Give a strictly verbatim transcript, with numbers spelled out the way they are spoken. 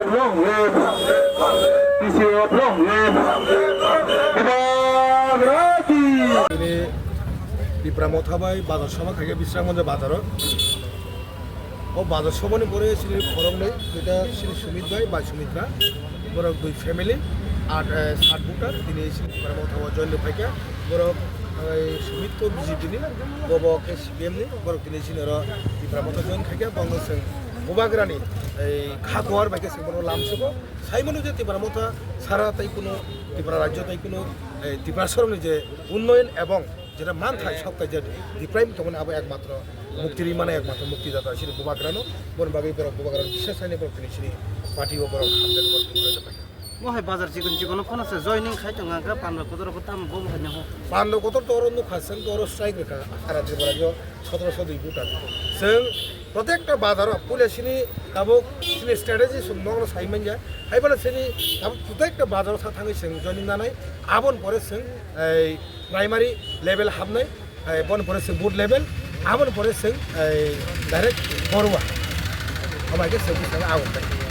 Long live! T C F long live! Bubagra ki! Tini Tipra Motha bai bazar sabha khaikhe Bisramganj bazaro. O bazar sabhani pore chini khoroknwi, duita chini Sumit bai, bai Sumitra. Borok dui family, at, eh, sat voter, tini chini Tipra Motha o join rw phaikha. Borok, eh, Sumit to B J P ni, bobo khe C P M ni, borok tini chini oro Tipra Motha join khaikha. Bongno chwng Bubagrani, eh, kha kuar bai khe chwng bono lamsogo. Saimano je Tipra Motha sara tai kuno Tipra rajyo tai kuno, eh, Tipra sorokni je unnoyon ebong jeta manthai soktai je deprive tongmani abo ekmatro mukti rimani ekmatro mukti data chini Bubagrano, boni bagwi borok Bubagrano bisas saini borok tini chini party o borok hamjak borok tini rajak pai. Mo hai bazar chikon chikon phano se joining khai tongo, hwnkhe pandra kotor ko tamo bo hai no. Pandra kotor to oro nukha, chwng to oro strike rwkha, sara Tripura o sotoroso dui voter. Chwng protekta bazaro puila chini tabuk chini strategy chwng nokno sai manya. Hai phano chini tabuk protekta bazaro sa thangwi chwng joining nanai. Aboni pore chwng ei primary level habnai, eh, boni pore chwng board level, aboni pore chwng, eh, direct borwa. Amai khe chwng bwskango agon.